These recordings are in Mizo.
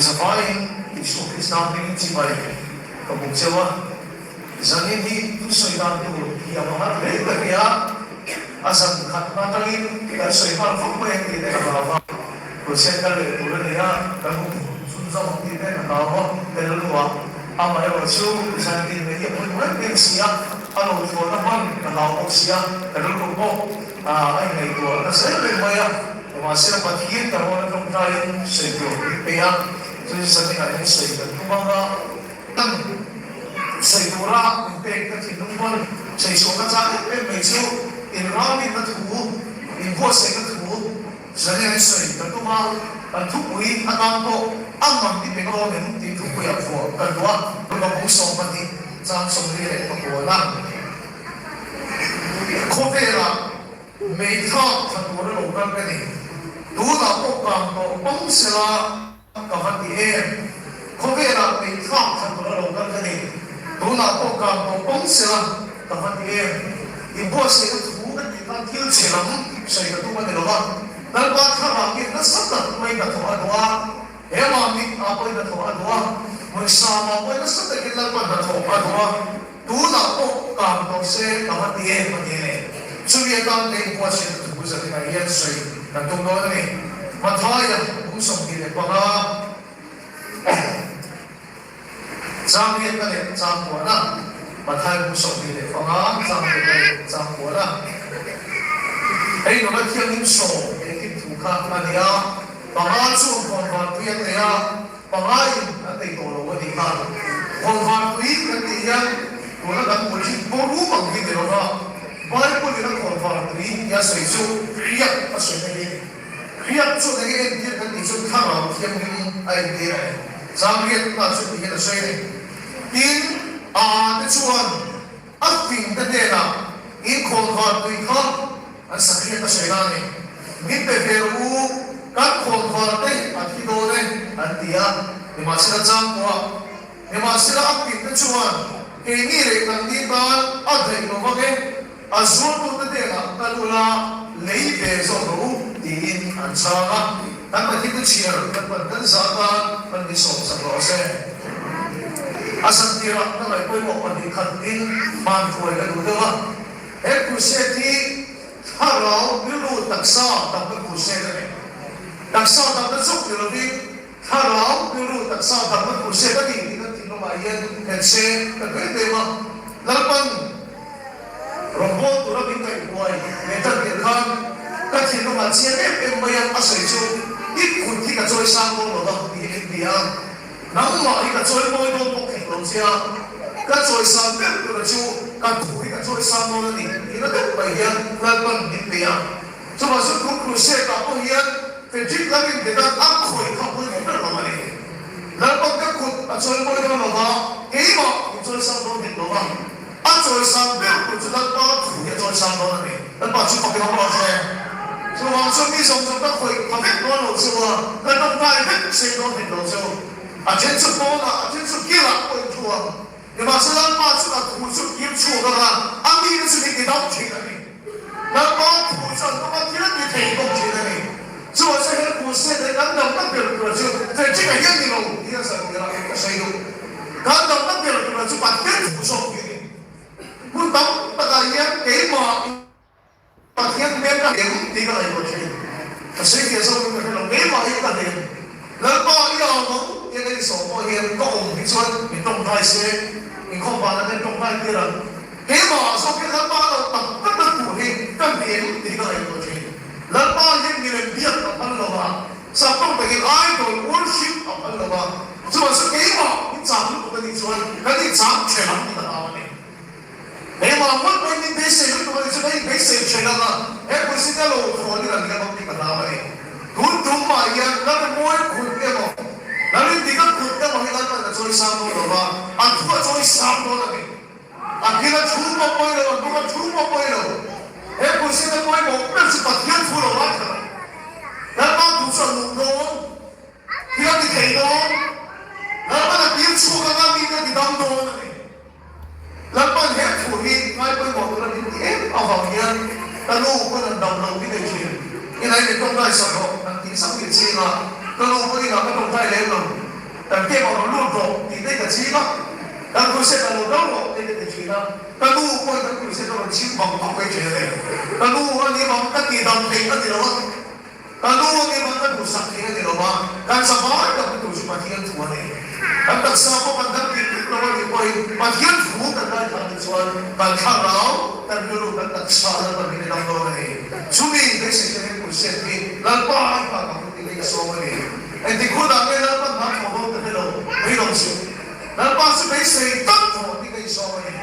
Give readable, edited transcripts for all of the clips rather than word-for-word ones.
Zavaiin Isua Krista hmingin chibai ka buk cheu a, zanin hi thusawi dan tur thiam a har hle ka ti a, a zan khat atangin kan sawi nghal vak mai ang tih te ka hlau a, Crusade kal leh tur a nei a, kan hmu chhunzawm ang tih te ka hlau a, ka rilru ah amaherawhchu zan tin mai hi a pawimawh em em si a, a lo thlawhna hman ka hlau bawk si a, ka rilru pawh a inngaihtuah nasa em em mai a. Mahse Pathian ka rawn atawngtaiin sawi tur min pe a, chu zaninah hian sawi kan tum ang a, kan sawi tura min pek ka thinlung pawn sawi chhuahna chang em em mai chu inralrinna thu, inbuatsaihna thu zaninah hian sawi kan tum a, kan thupui atan pawh a man i pe dawn em tih thupuiah vuah kan duh a, Lungkapung 12 chang 44 khawvelah Meithlak tha tur a lo kal ka ni. Tunah pawh kang tawh pang sela ka va ti em? Khawvelah meithlak tha tur a lo kal ka ni. Tunah pawh kang tawh pang sela ka va ti em? Inbuatsaihna thu ka tih khan thil chhe lam sawi ka tum a ni lo va, Lalpa thlarau hian nasa tak mai hnathawh a duh a, he mami ah pawhin hnathawh a duh a, hmunsam ah pawhin nasa takin Lalpa hnathawh a duh a. Tunah pawh kang tawh se ka va ti em a ti a ni. Chumi atan te inbuatsaihna thu zatinah hian sawi kan tum dawn a ni. Mathaia kum 25 chang riatna leh chang kuahna Mathaia kum 25 chang riatna leh chang kuahna Hei nula thianghlim sawm engkim thu kha a ni a, panga chuan khawnvar tui an nei a, Pangaiin an nei tawh lo a nih kha. Khawnvar tui kan tih hian tuna kan hmuh thin borum ang hi ni lo va, Bible-in a khawnvar tui tia sawi chu hriak a sawina hi a ni. Hriak chu eng nge entir kan tih chuan thlarau thianghlim a entir a ni. Zangriatna chu tih hian a sawi a ni. Tin, a ate chuan a fingte hnenah in khawnvar tui kha an sakriat a sawi na a ni. Min pe ve rawh u, kan khawnvar te a thi dawn e, an ti a. Nimahsela changkuah, nimahsela a fingte chuan keini leh kan ni tan a daih lo vang e, a zualtute hnenah kal ula lei ve zawk rawh u, tiin an chhang a. Kan Pathian chhiar kan pan kan zah tan kan min sawmsak rawh se. A zantirah ka ngaih pawimawh 2 khatin hman hruai ka duh deuh a. He crusade hi thlarau rilru taksa damna crusade a ni. Taksa damna chauh ni lovin thlarau rilru taksa damna crusade a ni tih kan thinlungah hian nghet se ka duh em em a. Lalpan rawngbâwl tura min ngaihbuai leh tan tirh khan ka thinlungah chiang em em mai a, a sawi chu i kut hi ka chawi sang dawn lo va tih hi min ti a. Nangmah hi ka chawi mawi dawn bawk hek lo che a, ka chawi sang ber tura chu ka thu hi ka chawi sang dawn a ni tih na deuh mai hian Lalpan min pe a. Chuvang chu tun crusade ah pawh hian Frederick Lamin Bedan a khawih kha pawimawh ber lo a ni. Lalpan ka kut a chawi mawi dawn lo va, keimah min chawi sang dawn hek lo va, a chawi sang ber tur chu Lalpa thu hi a chawi sang dawn a ni. Lalpa chu fak in awm rawh se. Chuvang chuan mi zawng zawng ka khawih pha vek dawn lo cheu a, ka tawngtai vek sei dawn hek lo cheu. A then chu pawnah, a then chu kilah pawh in thu ang. Nimahse Lalpa chu ka thu chu kir chhuak ang a, a mite chu min ti dam thin a ni. Lalpa thu chuan tum a thil a ti thei bawk thin a ni. Chuvang chuan he thu se te kan damna ber tura chu Frederick-a hian ni lo tih a zan tirah ka sawi duh. Kan damna ber tura chu Pathian thu zawk hi a ni. Hmun tam takah hian keimah Pathian hmel ka hlem tih ka ngaihtuah thin. Ka sawi fiah zawk in ka hre lo, keimah hi ka hlem. Lalpa i au ang tia ka insawm pawh hian ka awm hi chuan min tawngtai se, inkhawm vanah hian tawngtai tir ang. Keimah zawk hian Lalpa lo tak tak na tur hi ka hlem tih ka ngaihtuah thin. Lalpa hian milem biak a phal lo va, saptawng takin idol worship a phal lo va, chuvang chu keimah min chang lutuk a nih chuan kan inchang ṭhen ang tih ka hlau a ni. Keimah ngawt mai min beisei lutuk a nih chuan kan inbeisei ṭhen ang a, he pawisa te lo thawn in an liam ang tih ka hlau a ni. Tun tumah hian Lalrimawi khut emaw, Lalrindiga khut emaw hi Lalpan a chawi sang dawn lo va, a thu a chawi sang dawn a ni. A thil a thu pawh pawi lo, a hnung a thu pawh pawi lo. He pawisa te pawimawh ber chu Pathian thu lo a kher a. Lalpa thu chu a nung dawn, thil a ti thei dawn. Lalpan a tir chhuak anga mite a ti dam dawn a ni. Lalpan he thu hi ngai pawimawh tura min ti em avang hian ka nu pawn an dam lo hi nei thin. Inah in tawngtai sak rawh an tih sak tih ching a, ka nu pawn inah ka tawngtai lem lo. Kan camp ah rawn lut rawh tih te ka ching a, kan crusade ah lo kal rawh tih ka ti thin a, ka nu pawhin kan crusade a rawn ching bang bang mai thin a ni. Ka nu a nih vang ka tihdam theih a ni lo a. Ka nu nih vang ka duhsak thei a ni lo a, kan zavai tak na tur chu Pathian thu a ni. Kan taksa pawh kan dam dik dik lo a nih pawhin Pathian thu kan ngaithla nih chuan kan thlarau, kan rilru, kan taksa Lalpa min dam dawn a ni. Chumi beisei te ringpui set hi Lalpa i hma ka hun tih hi ka sawm a ni. Engtik hunah nge Lalpan hma thawh dawn ka hre lo, beidawng suh. Lalpa chu beisei tak thawh tih ka insawm a ni.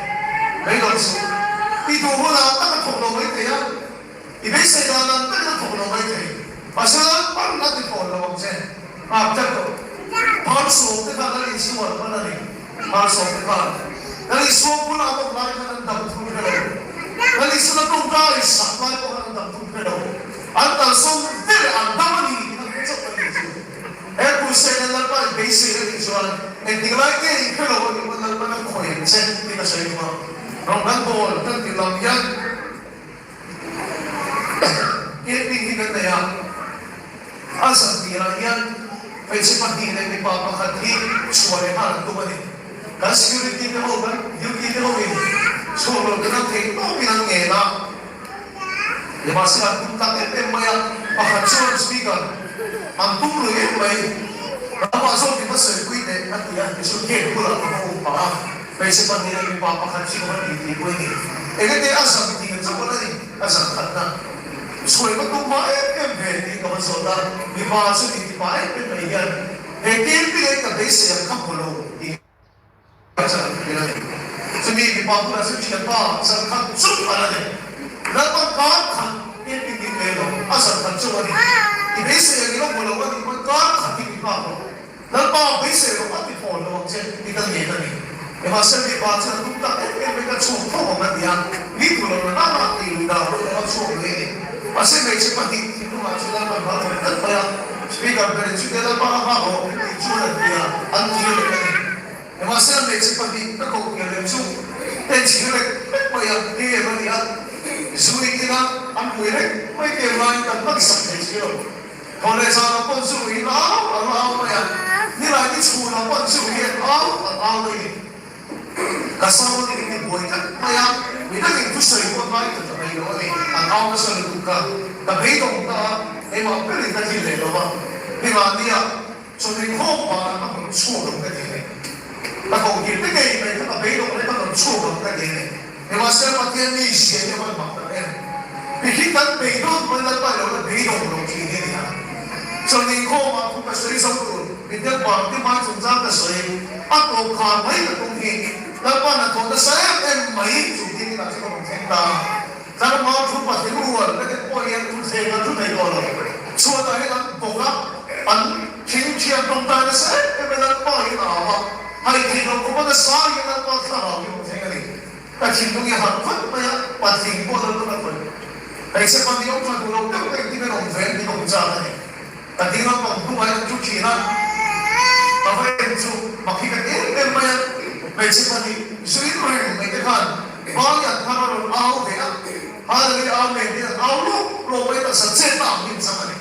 Beidawng suh. I duh hunah tak a thawk lo maithei a. I beisei dan ang takin a thawk lo mai thei. Mahse Lalpan a ti thawn lo ang che. Nghak tlat tawh. Phar sawm te khan Lal Isua an hman a ni. Phar sawm te khan Lal Isua bula an awm lai khan an dam thum hre lo. Lal Isuan a tawngtai sak lai pawh khan an dam thum hre lo. An kalsawn ber an dam a ni tih khan hre chauh a ni chu. He crusade a Lalpa in beisei a nih chuan engtik lai nge i hre lo a nih pawn Lalpan a khawih ang che tih ka sawi duh a. Rawng kan bawl kan ti lam hian. Camping hi kan nei a, a zan tirah hian hmeichhe pahnih leh mipa pakhat hi chhuah leh nghal an tum a ni. Kan security te ho, kan duty te hoin chhuak lo ten an theih tawpin an ngen a, nimahsela an tum tak em em mai a, pakhat chuan speaker an tum lui em mai, ramah zawk in va sawipui teh a ti a, tichuan gate bulah ka va um pah a. Hmeichhe pahnih leh mipa pakhat chu ka va tih tih pawh i ni. Engati a zam tih ka chauh a ni, a zam khatna. Sawi ka tum hma em em ve tih ka va zawt a, mipa chu tih ti pah em em mai hian he camping ah hian ka beisei ang kha hmu lo tih ka chan tir a ni. Chumi mipa bulah chu thianpa zan khat chauh a la ni. Lalpan kar khat camping tih ve lo, a zan khat chauh a ni. I beisei ang i lo hmu lo a nih pawn kar khat hi min nghak rawh. Lalpa beisei rawh a ti thawn lo ang che tih ka ngen a ni. Nimahse mipa chuan a tum tak em em mai ka chhuak tho ang a ti a, ni tur lo na nana tih lui dan pawh ka chhuak lui a ni. Mahse hmeichhe pahnih thinlungah chuan Lalpa hma thawk tlat mai a, Speaker berin chutia Lalpa ka nghak rawh min tih chuan an ti a, an ti leh a ni. Nimahse hmeichhe pahnih ka koh pian lem chu en chhir lek lek mai a, game a ni a, zu in ina an pui reng mai game laiin kan hmansak thei si lo. Thaw leh zan ah pawn zu in au an au mai a, nilai ni chhun ah pawn zu hi an au an au mai ni. Ka sawn in ti buai tlat mai a, mi dangin thusawi pawh ngai ta ta mai lo a ni, an au nasa lutuk kha. Ka beidawng ta a, keimah berin ka thil leh lo va, nilai ah chawhmeh khawm banah ka rawn chhuak ang ka ti a ni. Ka koh tir te ngei mai kha ka beidawng leh ka rawn chhuak ang ka ti a ni. Nimahsela Pathian mi zia hi a van mak tak em? Mihring kan beidawng pawn Lalpa i lo la beidawng lo thin hi a ni a. Chawlhni khawmah thu ka sawi zo tur mitdel bang te hmai chungchang ka sawi a tawp khar mai ka tum hi Lalpa hnathawh nasa em em mai chu tin inah chu ka rawn thleng ta a. Tlangval thu patling rual ka nen pawh hian thu thleng an thu thei tawh lo. Chhuatah hian an bawk a, an thing thian tawngtai nasa em em a Lalpa hian a au a, hai theih loh khawpa nasa hian Lalpa thlarau hi a rawn thleng a ni. Ka thinlung i harh vat mai a, patling pawh Lalpa ka khawih. Hmeichhe pahnih awm tha duh lo deuh ka engtin an awm ve an ti ka hmu chak a ni. Ka ding a pang hnungah hian thu thin a, ka va en chu mak hi ka ti em em mai a, hmeichhe pahnih zuin reng mai te khan Valian khan a rawn au ve a, Hallelujah Amen tiin an au lawk lawk mai a, taksa chetna ang hi an chang a ni.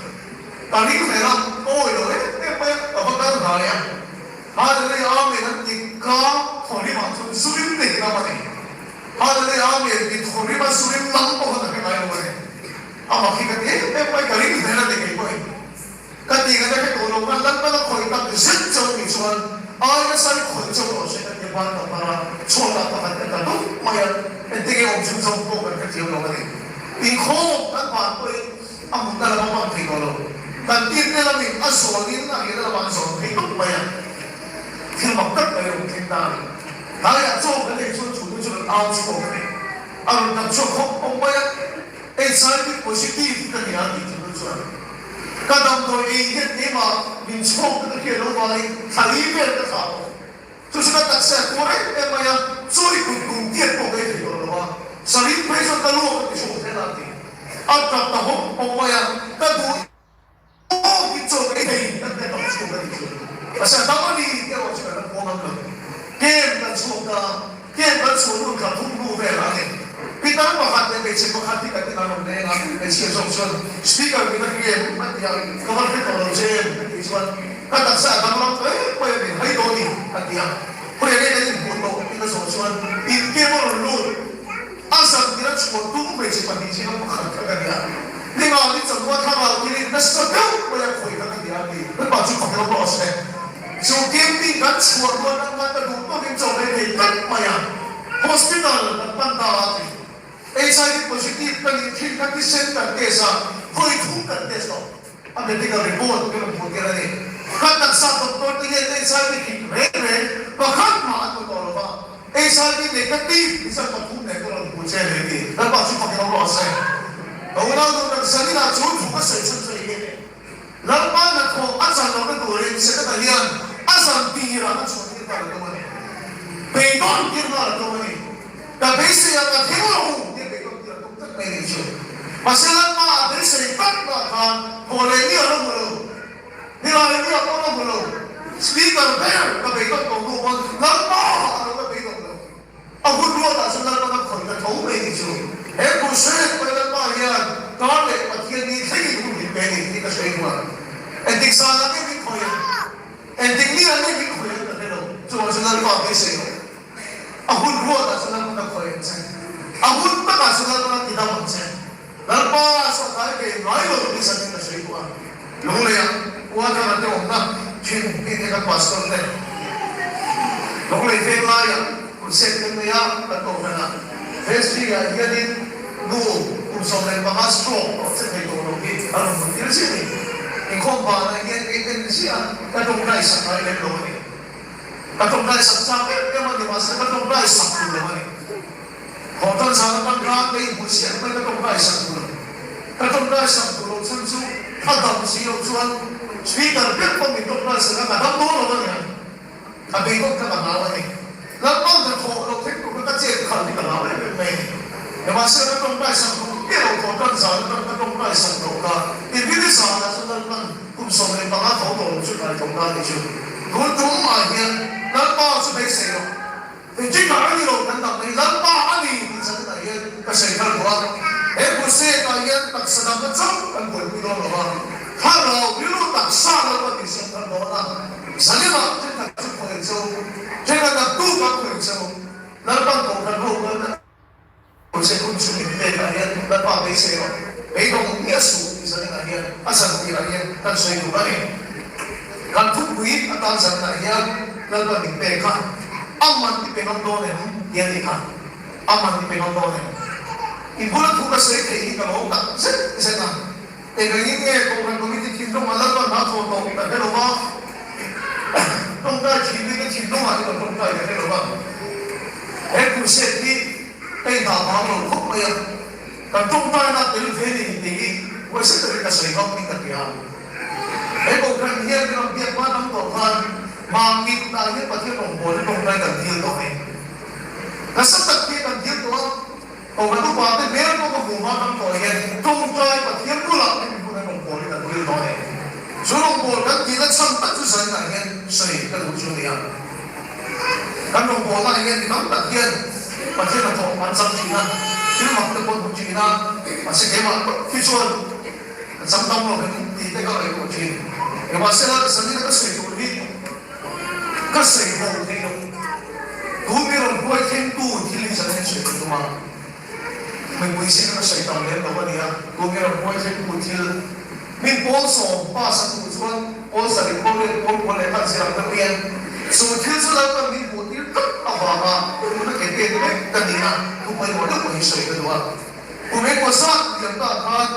Ka ring hlel a, ka awi lo em em mai a, ka va kal hnai a, Hallelujah Amen an ti ka thawhrimah chuan zurin nei lam a ni. Hallelujah Amen ti thawhrima zurin lam pawh khan a hre ngai lo a ni. A mak hi ka ti em em mai, ka ring hlel a ni kei pawhin. Ka tih ka hre tawh lo khan Lalpan a khawih tak zet chauh nih chuan ai nasa i khawih chauh rawh se ka ti a, ban ka phar a, chhuatah pakhat ka tla dup mai a, engtin nge awm chhung zawng pawh kan hrethiam lo a ni. Inkhawm kan ban pawhin a hmunna lam a pan thei tawh lo. Kan tirte lamin a zawnin a riahna lamah an zawn thei dup mai a, thil mak tak mai a awm thin ta a ni. Tlaiah chaw kan ei chuan chu te chu kan au chhuak a ni. A rawn dam chhuak khawp khawp mai a. HIV positive ka ni a tih chu chuan ka damdawi ei hian keimah min chhawk te ka hriat loh vangin thla li vel ka thlah tawh. Chu chu ka taksa a tuar em em mai a, chawi kut kum tiat pawh ka ei thei tawh lo a, sarin phei chuan ka luak ka ti chhuak zel a ti. A tap ta hawm hawm mai a, ka duh Aw tih chaw ka ei thei kan hre tawh chhuak a nih chu. Pasal dam a ni tih erawh chu kan la pawm ang lo. Kem kan chhuak ta a, kem kan chhuah nun kha thum hnu velah a ni. Pitar pakhat leh hmeichhe pakhat hi kan inah rawn leng a, hmeichhia zawk chuan speaker min a hria em a ti a, ka va hre tawh lo che em ka tih chuan ka taksa a danglam ta em mai a ni. ti a. Khawiah nge kan inhmuh tawh tih ka zawh chuan in kem a rawn lut. A zan tir a chhuah tum hmeichhe pahnih zinga pakhat kha ka ni a. Ninga ni chawhnu a thlarau thilin nasa deuh mai a khawih kha ka ni a ti. Lalpa chu fak rawh rawh se. Chu camping kan chhuah rual ang khan ka duh tawkin chaw rei thei tlat mai a. Hospital kan pan ta a ti. HIV positive ka nih thin kha thisen kan test a, vawi thum kan test tawh. A medical report ka rawn hmuh tir a ni. Ka taksa doctor te hian HIV hrik reng reng pakhat mah an hmu tawh lo va. HIV negative result pathum nen ka rawn hmu che a ni ti. Lalpa chu fak rawh rawh se. Ka unau duh tak zaninah chu thu ka sawi chhan chu eng nge? Lalpa hnathawh a chan lohna turin Setana hian a zan tirah a chhuah tir nghal a tum a ni. Beidawn tir nghal a tum a ni. Ka beisei ang a thleng lo tia beidawn tir a tum tlat mai a nih chu. Mahse Lalpa a beisei tlat lah khan thaw leh mi a la hmu lo, nila leh mi a pawh la hmu lo. Speaker ber ka beidawn tawh hnu pawn Lalpa a lo la beidawng lo. A hun ruatah chuan Lalpan a khawih ta tho mai ni chu. He crusade pawh hi Lalpa hian kar leh Pathian ni thlengin hun min pe a ni tih ka sawi hmuh a. Engtik zanah nge min khawih ang? Engtik niah nge min khawih ang ka hre lo. Chuvang chuan Lalpa beisei rawh. A hun ruatah chuan Lalpan a khawih ang che. A hun takah chuan Lalpan a tidam ang che. Lalpa sawrkai ve ngai lo tih zanin ka sawi duh a. Lungleiah Uathara te awmna thin mi te kan pastor te Lunglei veng laiah crusade kan nei a, kan kohhran a. Vestry ah hianin nu kum 15 stroke tawh che thei tawh lo hi an rawn hmu tir chiah a ni. Inkhawm banah hian kei en chiah a, ka tawngtai sak ngai lem lo a ni. Ka tawngtai sak chak em em a ni, mahse ka tawngtai sak duh lo a ni. Hotel zan atang khan ka inhmu chiah mai ka tawngtai sak duh lo. Ka tawngtai sak duh loh chhan chu a dam si loh chuan speaker ber pawh min tawngtai sak a, ka dam dawn lo a ni ang. Ka beidawng kha ka hlau a ni. Lalpan ka thawh loh thei tur kha ka chet khalh hi ka hlau em em mai a ni. Nimahsela ka tawngtai sak duh miah lo hotel zan atang ka tawngtai sak loh kha inrini zanah chuan Lalpan kum 15 tho tawh lo chu kai tho ta ni chu. Tun tum ah hian Lalpa chu beisei loh. Engtikah a ni lo kan dam mai Lalpa a ni tih zaninah hian ka sawi thar duh a. He crusade ah hian taksa damna chauh kan buaipui dawn lo va, thlarau rilru taksa Lalpa tih siam thar dawn a. Zaninah thenkhat chu khawih cheu, thenkhat naktuk ah khawih cheu, Lalpan kohhran ho kalna. Crusade hun chu min pek ah hian Lalpa beisei rawh, beidawng miah suh tih zaninah hian a zan tirah hian kan sawi duh a ni. Kan thupui atan zaninah hian Lalpa min pek kha a man i pe ngam dawn em tih a ni kha, a man i pe ngam dawn em? I bula thu ka sawi theih hi ka lawm tak zet zet a. Engangin nge Kohhran Committee thinlungah Lalpa hna thawh tawh ka hre lo va, tawngtai thinlungte thinlungah i lo tawngtai ka hre lo va. He crusade hi ka indah vang lo khawp mai a, kan tawngtaina tel ve ni tih hi huaisen takin ka sawi ngam in ka hria. He Kohhran hian min rawn biak hma tam tawh khan Mangitah hian Pathian rawngbawlna tawngtai kan dil tawh a ni. Nasa tak hi kan dil tawh a. Kohhran upa te hmel pawh ka hmuh hma tam tawh hian tawngtai Pathian bulah hemi hmun an rawn pawl hi kan ril dawn e. Chu rawngbâwl kan tihna chhan tak chu zaninah hian sawi ka duh chu a ni a. Kan rawngbâwlnaah hian mi tam tak hian Pathian hnathawh an chang thin a, thil mak te pawh an hmu thin a, mahse keimah tawp hi chuan ka chang tam lo em tih te ka ngaihtuah thin. Nimahsela zanina ka sawi tur hi Ka sawi ho thei lo. Tun mi rawn huai thlengtu thil hi zan en sawi ka tum a. Mipui zing ka sawi tam lem lo a nia. Tun mi rawn huai thlengtu thil min pawl sawm pass a duh chuan pawl sarih pawl riat pawl pawl leh khan zir ang deuh hian chu thil chu Lalpan min hmuh tir tlat avanga tuna ke pen mek ka ni a, thu pawimawh deuh pawh hi sawi ka duh a. Kum engmaw zat liam ta khan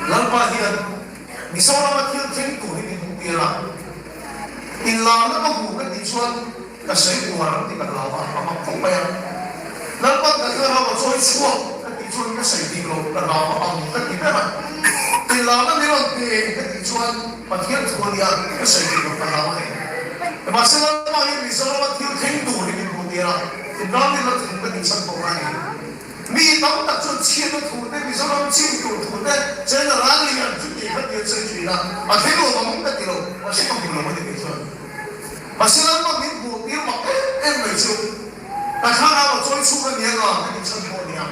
Lalpa hian Mizorama thil thleng tur hi min hmuh tir a, inlarna ka hmu ka tih chuan ka sawi uar ang tih ka hlau a, a mak khawp mai a. Lalpan ka thlarau a chawi chhuak ka tih chuan ka sawi dik lo ka hlau a ang ka ti ber a. Inlarna min rawn pe ka tih chuan Pathian thu a nia ka sawi dik lo ka hlau a ni. Mahse Lalpa hian Mizorama thil thleng tur hi min hmuh tir a, inram in la thum ka tih chhan pawh kha a ni. Mi tam tak chuan chhiatna thu te, Mizoram chim tur thu te, China ral lian chu tih kha ti an sawi thin a, a thleng lo ang ka ti lo, mahse ka hmu lo a ni kei chuan. Mahse Lalpa min hmuh tir mak em em mai chu ka thlarau a chawi chhuk a nia nga ka ti chhan pawh a nia.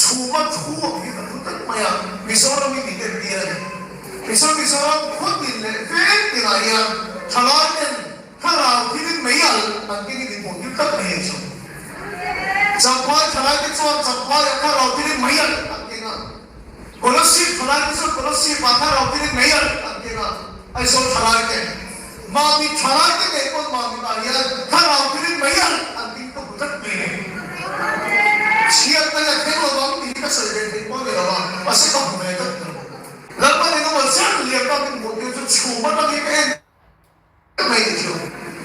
Chhuma thu ang hi ka thu tlat mai a, Mizoram hi min entir a ni. Tichuan Mizoram khaw tin leh veng tinah hian thalai ten. Thlarau thilin mei alh an keng in inhmuh tir tlat mai a chu. Champhai thalaite chuan Champhaiah thlarau thilin mei alh an keng a. Kolasib thalaite chuan Kolasibah thlarau thilin mei alh an keng a. Aizawl thalaite, Mamit thalaite ngei pawn Mamitah hian thlarau thilin mei alh an keng ka hmu tlat mai a ni. Chhiatna hi a thleng lo vang tih hi ka sawi ve theih pawh a ni lo a, mahse ka hmu ve tlat lo. Lalpan engemaw zel lian tak min hmuh tir chu chhum atangin ka en mai ni chu.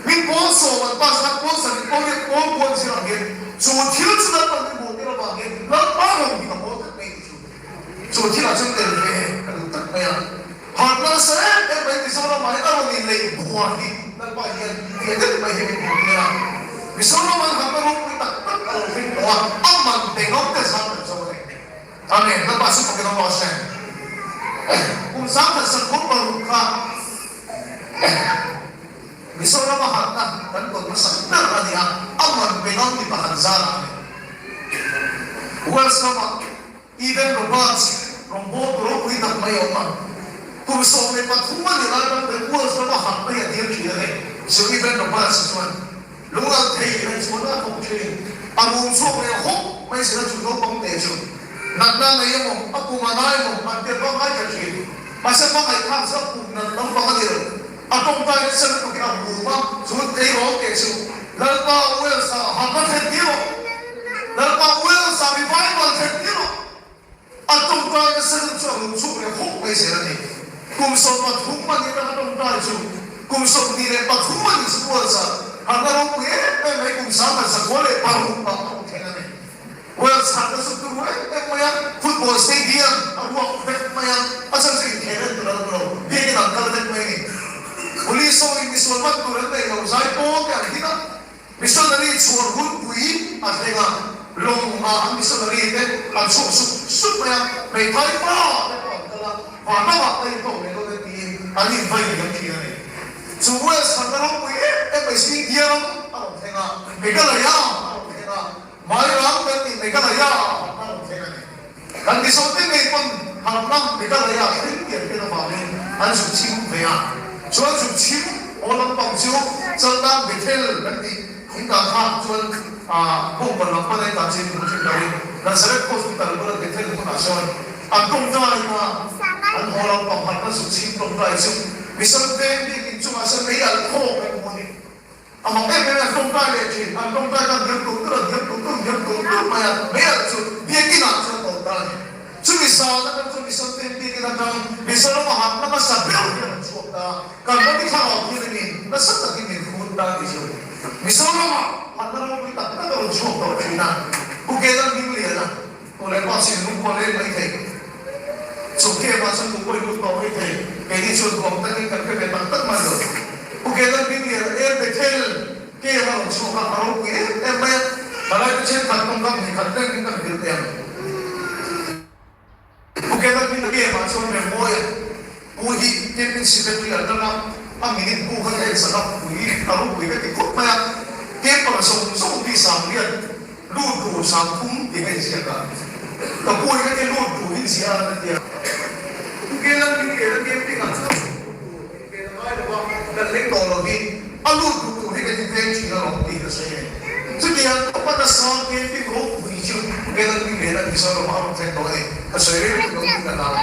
Min pawl sawm an pass khan pawl sarih pawl riat pawl buan zir ang hian chu thil chu Lalpan min hmuh tir avang hian Lalpa rawng hi ka pawl tlat mai ni chu. Chu thilah chuan tel ve ka duh tlat mai a. Harhna nasa em em mai Mizoramah hian a rawn inleih buar hi Lalpa hian fiah deuh mai hi min hmuh tir a. Mizoram an harhna ropui tak tak a lo thleng tawh a, a man pe ngam te zan kan zo a ni. Amen. Lalpa chu fakin awm rawh se. Kum 10,000 sakawr paruk kha Mizoram a harhna kan tawn hmasak ber a ni a, a man pe ngam mi pakhat zarah a ni. Wales lama Evan Roberts rawngbawltu ropui tak mai a awm a, kum 13 a ni lai pawh hian Wales lama harhna hi a dil thin a ni. Sir Evan Roberts chuan Lungal thei leh chuan a thawk thin. A rum chhuak leh hawk mai zela chu naupang te chu natna nei emaw, a kum a na emaw an tel vang ngai ta thin. Mahse hmangaih thlak chu a kum nat naupang a ni lo. A tawngtai nasa lutuk hi a rum a, chu tleirawl te chu Lalpa Wales-a hamna thlen tir rawh. Lalpa Wales-a revival thlen tir rawh. A tawngtai nasa lutuk chu a rum chhuak leh hawk mai zel a ni. Kum 13 a nih atanga tawngtai chu kum 23 a nih chu Wales-ah harhna ropui em em mai kum 1906 ah a awm thleng a ni. Wales harhna chu turu em em mai a, football stadium a ruak vek mai a, a chhan chu inkhel en tur an awm lo, biakin an kal vek mai a ni. Police ho in misual man tur an nei lo, zaipawl te an hit a. Missionary chhuar hunpui a thleng a, lawng ah an missionary te an chhuak sup sup mai a, hmeithai pa te pawh an kal a, van lamah te in hlawh leh dawn e tiin an invai liam thin a ni. Chu Wales harhna ropui em em mai chu India ram a rawn thleng a, Meghalaya a rawn thleng a, Mairam kan tih Meghalaya ah harhna a rawn thleng a ni. Kan Mizote ngei pawn harhna Meghalaya thleng tiang hian avangin an zuk chim ve a, chuan zuk chim aw lampang chu Chaltlang Bethel kan tih thingtang kha chuan Bawngbawn lam pana in tan chin hmu thin loin Nazareth Hospital bula Bethel hmunah sawn an tawngtai a, an haw lampang harhna zuk chim tawngtai chu Mizote biakin chungah sawn mei alh khawk kan hmu a ni. A mak em em a, an tawngtai leh thin, an tawngtai khan hniam tum tur an hniam tum tur hniam tum tur mai a, mei alh chu biakin ah chuan tawng ta a ni. Chumi san atang chuan Mizote biakin atang Mizoram a harhna hmasa ber hian an chhuak ta a, kan ram i thlarau hian a ni nasa takin min hrut ta a ni chu. Mizoram ah harhna ropui tak tak a rawn chhuak tawh thin a, Pu Kenan Hmingliana, Aw leh pa chin lung pawh leng mai thei. Chu camp ah chuan lung pawh i lut tawh mai thei. Keini chuan duang takin kan hre ve tak tak mai lo. Pu Kenan Hminglian El Bethel camp a rawn chhuak a, a ropui em em mai a. Palai te thenkhat tawngkam hnih khat rengin kan hrilh teh ang. Pu Kenan Hminglian camp ah chuan Remmawi a Pu hi camping secretary an rang a, a minute bu kha ka en sak a, pui a ropui ka ti khawp mai a. Camper zawng zawng hi Sanglian Lut duh 30 tih a inziak a, ka pu hi ka ti lut duh in ziah a ka ti a. Pu Kelan min ken a camping ah chuan chhuk duh tur in ken a ngai lo va, kan leng tawh lo hi a lut duh tur hi kan inveng thin alawm tih ka sawi a ni. Chutiang khawpa nasa camping ropui chu Pu Kelan min ken a Mizoram ah a rawn thleng tawh a ni. Ka sawi reng reng lo tih ka hlau.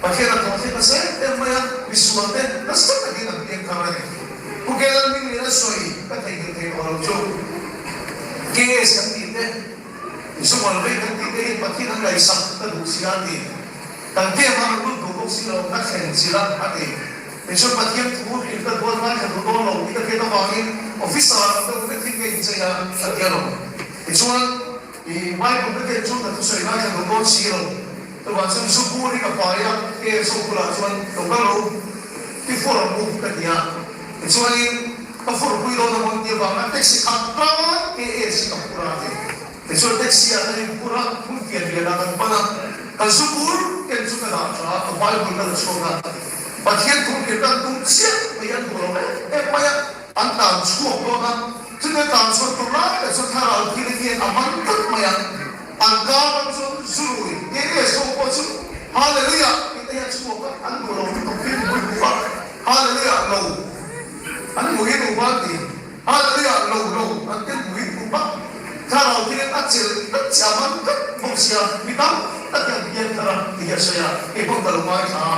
Pathian a thawh theih nasa em em mai a, misual te nasa takin an piang thar a ni. Pu Kelan min nen a sawi ka theihnghilh thei tawh lo chu KS kan tih te, Misual vei kan tih te hian Pathian an ngaihsak ka duh si a ti. Kan camp a an lut duh bawk si lo, ka thlen chilh a a ti. Tichuan Pathian thu hrilh ka duat ngaithla duh dawn lo tih ka hriat avangin officer ang deuh vek hi ka inchei a a ti alawm. Tichuan i Bible ka ken chu ka thusawi ngaithla duh dawn si lo. Chuvang chuan zu bur hi ka pai a, ke zo bulah chuan lo kal lo i fur ang u ka ti a. Tichuanin ka fur pui dawn a mawn tih avanga taxi khat tan ke AC ka phur a a ti. Tichuan taxi ah kan inphur a, hmun fian lianah kan pan a, ka zu bur ken chu ka dah tha a, ka Bible ka la chhuak a. Pathian thu hrilh kan tum chiah mai an duh lo em em mai a, an tan chhuak dawn a, chutia tan chhuak tur lai tak chuan thlarau thil hian a man tlat mai a. An kar ram chuan zurui KS ho pawh chu Hallelujah tih te hian chhuak a, an duh lo lutuk hi mipui hmuh a, Hallelujah lo. An hmuhin upa an ti. Hallelujah lo lo an ti hmuhin upa. Thlarau thilin a chelh vek che a man vek bawk sia mi tam tak hian pian thar a ti hi a sawi a, kei pawh ka lo ngaithla a,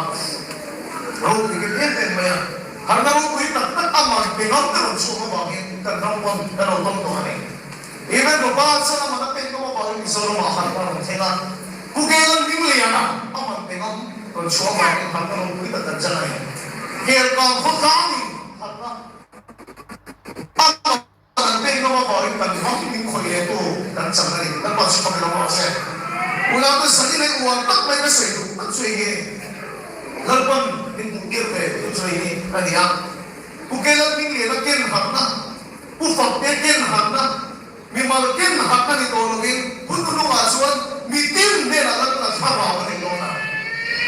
ropui ka ti em em mai a, harna ropui tak tak a man pe ngam te rawn chhuak avangin kan ram pawn kan lo dawng tawh a ni. Even Ropa chuan a man a pek ngam avangin Mizoramah harna a rawn thleng a, Pu Kelan Hmingliana a man pe ngam rawn chhuah avangin harna ropui tak kan chan a ni. Kelkang khawtlangin harna a man Kan pek ngam avangin kan ram min khawih leh tu kan chang a ni. Lalpa chu fak ilo rawh se. Unaute Sani leh uar tak mai ka sawi duh tak chu hei hi a ni. Lalpan min hmuh tir ve chu chu hei hi a ni a. Pu Kelal Hmingliana ken harhna, Pu Fakte ken harhna, mimal ken harhna ni tawh lovin hun hnungah chuan mitin hnenah Lalpan a thlarau a nei dawn a.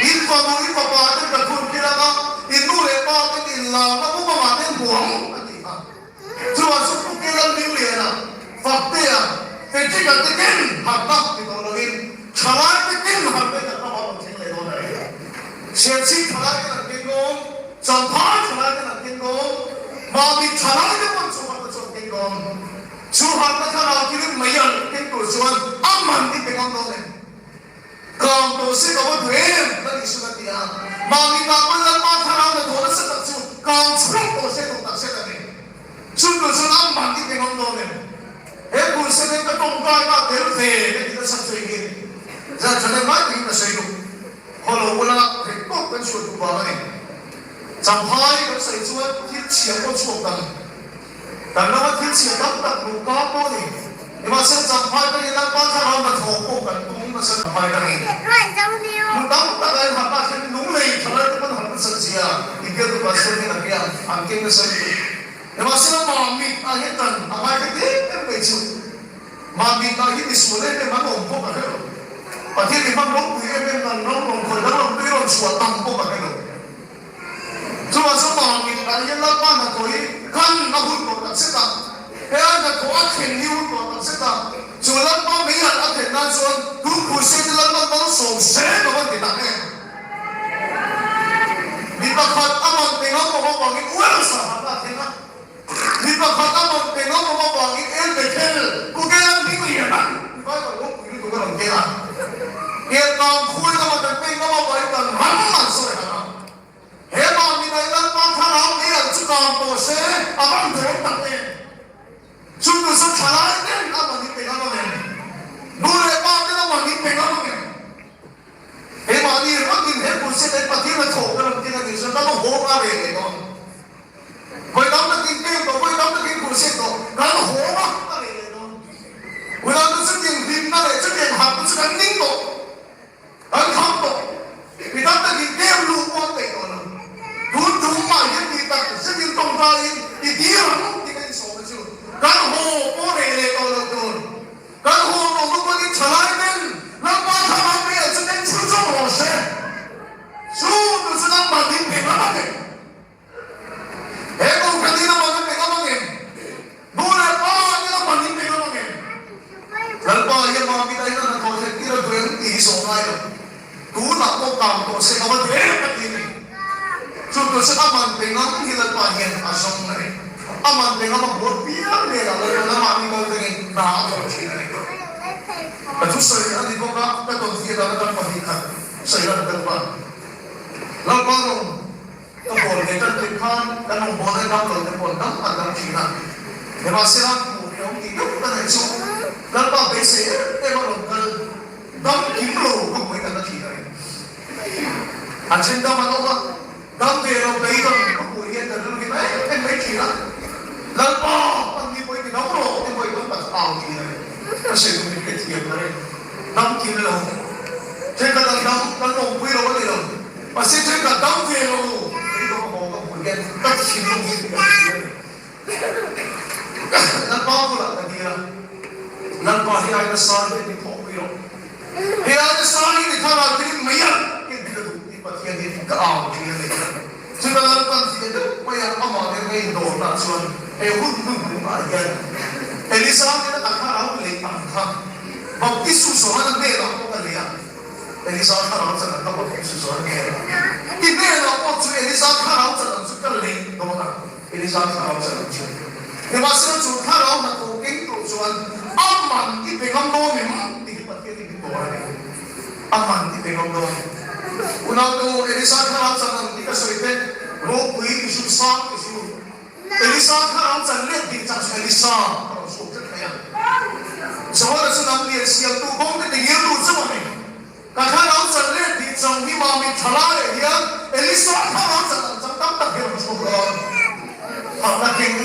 In fanu, in fapa ten ka thun tir ang a, in nu leh pa ten in larna mumangah ten hmu ang a ti kha. Chuvang chu Pu Kelan Hmingliana, Faktea, Frederick-a te ken harhna ti tawh lovin thalai te ken harhna in an ramah rawn thleng leh dawn a ni. Serchhip thalai ten an keng dawn, Champhai thalai ten an keng dawn, Mamit thalai te pawn chu harhna chu an keng dawn. Chu harhna thlarau thilin mei an keng tur chuan a man i pe ngam dawn em? Kang tawh se ka va duh em? Ka nih sun a ti a. Mahni ta pawn Lalpa thlarau na thaw nasa tak chu kang chhuak tawh se tawh tak se ka ti. Chu tur chuan a man i pe ngam dawn em? He phur sen hian ka tawngtai na tel ve ka ti nasa chu engin zan tha deuh lai takin ka sawi duh. Khaw lo ula theih tawp kan chhuah duh vang a ni. Champhai kan sawi chuan thil chhia pawh chhuak dang. Kan rama thil chhia tam tak hmuh ka pawh ni. Nimahsela Champhai kan in Lalpa thlarau hnathawh pawh kan tum nasa Champhai kan in. Hmu tam tak a in harhna thlen lunglei thalai te pawn harh nasa zia i bialtu Pastor hian a bia an keng nasa lutuk. Nimahsela Mamit ah hian kan a ngai ta em em mai chu. Mamit ah hi misual em em an awm bawk a hre lo. Pathian i hman ropui em em kan ram rawn khawi danglam tui rawn chhuah tam bawk a hre lo. Chuvang chuan Mamit ah hian Lalpa hnathawh hi kan a hun tawh tak zet a, he a hnathawh a thlen hi hun tawh tak zet a, chu Lalpa meialh a thlen nan chuan tun Crusade te Lalpan malsawm se lo an ti tak em? Mi pakhat a man pe ngam awm avangin Wales ah harhna a thleng a, mi pakhat a man pe ngam awm avangin El Bethel Kugela Hminglian a revival ropui lutuk a rawn keng a, Kelkang khuai lama kan pek ngam avangin kan ram an sawi harh a. He mahni daih Lalpa thlarau ngei ang chu kang tawh se, a van dawn tak em? Chu nu chu thalai ten a man in pe ngam ang em? Nu leh pa ten a man in pe ngam ang em? He mahni ringawtin he pulse ten Pathian a thawk ka rawn tin a nih chuan ka va haw nga ve leh dawn. Vawi tam takin pek tawh, vawi tam takin pulse tawh, kan haw nga a reh leh dawn. Unau chu chutiang hlimna leh chutiang harhna chu kan ning tawh. Kan kham tawh. Mi tam takin kem luh pawh an peih tawh lo. Tun tum mah hian tih tak zetin tawngtaiin i dir ang tih ka insawm a chu. Kan haw pawh reh leh tawh lo tur. Kan haw tawh hnu pawhin thalai ten Lalpa thlarau mei ah chu eng chhun zawk rawh se. Chu tu chu nangmah min pe ngam ang em? He kohhran in a man a pe ngam ang em? Nu leh pa in a man in pe ngam ang em? Lalpa hi amah mit ain a hnathawh theih tir a duh em tih hi zawh ngai lo. Tunah pawh kang tawh se ka va duh em a ti a ni. Chu tur chuan a man pe ngam hi Lalpa hian a zawng a ni. A man pe ngam a buat piang hnenah Lalpa lamah mi kal tangin hna a thawk thin a ni. Ka thusawi a ni bawk a, ka tawn fiah dan atang pahnihkhat sawi lan ka duh a. Lalpa rawng. Ka bawl ve tan tih khan kan rawn bawl a dam lo te pawh an dam an dam thin a. Nimahsela hmuh hi awm tih deuh ka neih chu Lalpa beisei em em a rawn kal dam kim lo ka hmuh hi kan la thin a ni. An then dam an awm a, dam ve lo beidawng ka hmuh hian ka rilru hi em em mai thin a. Lalpa an ni pawh hi ti dam rawh ti pawh hi kan tak au thin a ni. Ka sawi duh hi hrethiam ka ring. Dam kim lo. Thenkhat an dam kan lawmpui lo a ni lo. Mahse chuan ka dam ve lo, kei dawng a haw ka hmuh hian ka thinlung hi ka hria a ni. Lalpa bulah ka dil a, Lalpa hei ai nasa hian min thawhpui rawh, hei ai nasa hian i thlarau thilin mei a ken ka duh tih Pathian hi ka au thin a ni. Chutah Lalpan fiah deuh mai a, amah nen ka indawrna chuan he hun hnuhnungah hian Elisa nena ka thlarau lei ang kha Baptisu Johana hnenah pawh ka lei a. Elisa thlarau chan ang ka pawh thei chu zawn nge? I hnenah pawh chu Elisa thlarau chan ang chu ka lei dawn a. a, Elisa thlarau chan ang chu. Nimahsela chu thlarau hnathawh keng tur chuan a man i pe ngam dawn em tih hi Pathian in min dawr a ni. A man i pe ngam dawn. Unautu, Elisa thlarau chan ang tih ka sawi te, ropui ti su, sang ti su. Elisa thlarau chan let ding chang chu Elisa a rawn chhuak tlat mai a. Johana chu lam lian siamtu kawng te tingirtu chu a ni. Ka thlarau chan let dih chang hi mah mit tha la leh hian Elisa thlarau chan ang chang tam tak hi a rawn chhuak dawn. Harhna keng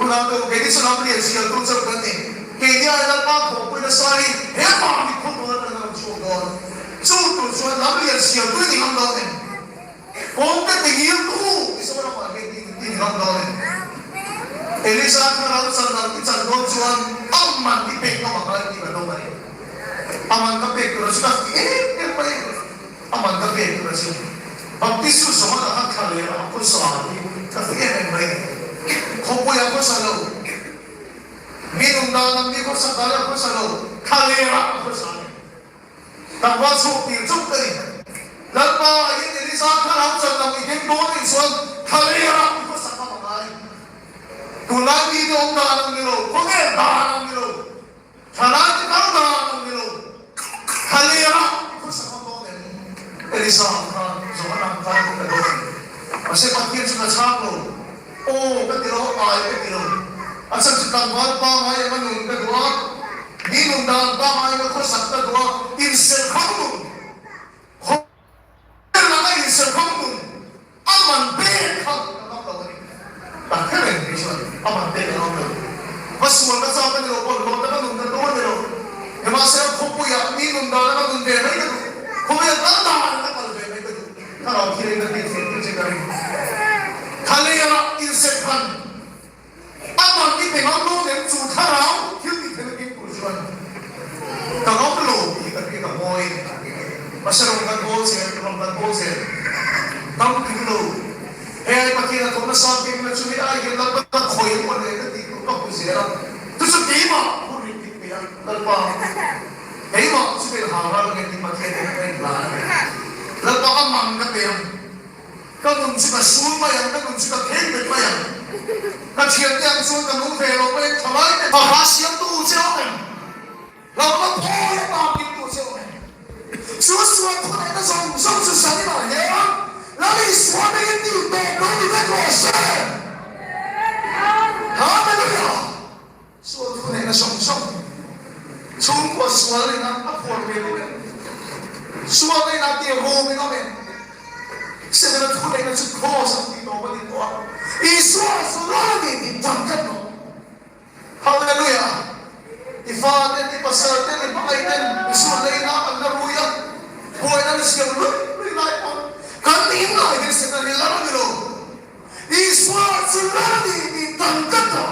unau te u, keini chu lam lian siamtu chauh kan ni. Keini ai Lalpa thawhpui nasa hi he mah mit khawtual atangin a rawn chhuak dawn. Chu tur chuan lam lian siamtu i ni ngam dawn em? Kawngte tingirtu Mizoramah hian i i ni ngam dawn em? Elisa thlarau chan ang i chan dawn chuan a man i pek ngam ang a tih ka dawng a ni. A man ka pek tur a chu ka ti em em mai a, a man ka pek tur a chu Baptist chu Johana khan thla leh a khawsa hi ka ti em em mai a ni. Khawpui a khawsa lo, mi nun dan ang mi khawsa dan a khawsa lo, thla leh ah a khawsa a ni. Tlangval chhuak tir chauh ka ni. Lalpa a in Elisa thlarau chan lam i keng dawn anih chuan thlalera i hmasak ngam a ngai. Tunlai mite awm dan ang ni lo, khawvel dan ang ni lo, thlalai te kal dan ang ni lo, thlalera i hmasak ngam dawn em? Elisa ang khan, Johana ang khan ka dawn a ni. Mahse Pathian chu ka chhang lo. Aw ka ti lo, ai ka ti lo. A chhan chu tlangval pangngai anga nun ka duh a, mi nun dan pangngai anga khawsak ka duh a, inserhkham nun, khawvel anga inserhkham nun a man pek kha ka ngam lo a ni. Ka hre reng kei chuan a man pek ka ngam lo. Va sual ka chak a ni lo, bawlhhlawh taka nun ka duh a ni lo. Nimahsela khawpuiah mi nun dan anga nun ve mai ka duh, khawvel kal dan anga kal ve mai ka duh. Thlarau thirin ka tih theih tir che ka ring. Thlalera insekhan a man i pe ngam lo nem chu thlarau thil tih theihna keng tur chuan ka ngam lo tih hi ka hriat a mawi. Mahse rawn kan bawl zel, rawn kan bawl zel. Dam tling lo. Hei ai Pathian a thawh nasa keng na chu hei ai hian Lalpa ka khawi a maw le ka tih tur ka hmu zel a. Chu chu keimah hun rik dik pe a Lalpa. Keimah chu vel hau ral nge tih Pathian in ka inhlan a ni. Lalpa a man ka pe ang. Ka nun chu ka sul mai ang, ka nun chu ka kheng bet mai ang. Ka thiante ang chuan ka nung ve lo mai ang, thalai te. Fapa siamtu che awm em? Lalpa phawi a tan dingtu che awm em? Chu sual thuneihna zawng zawng chu Saninah hian Lal Isua hmingin tih tawp lo ni vek rawh se. Hallelujah! Sual thu neihna zawng zawng chhungkua sual ina a phuar ve lo em? Sual neihna a tir rum in awm em? Setana thu neihna chu kraws an tih tawp a ni tawh a, Isua chu lal a ni tih dang tlat lo. Hallelujah! I faten, i pasalten, i hmangaihten i sual neihna an la rui a, buaina an siam luih luih lai pawn kan inlai hian Setana hi lal a ni lo. Isua chu lal a ni tih dang tlat lo.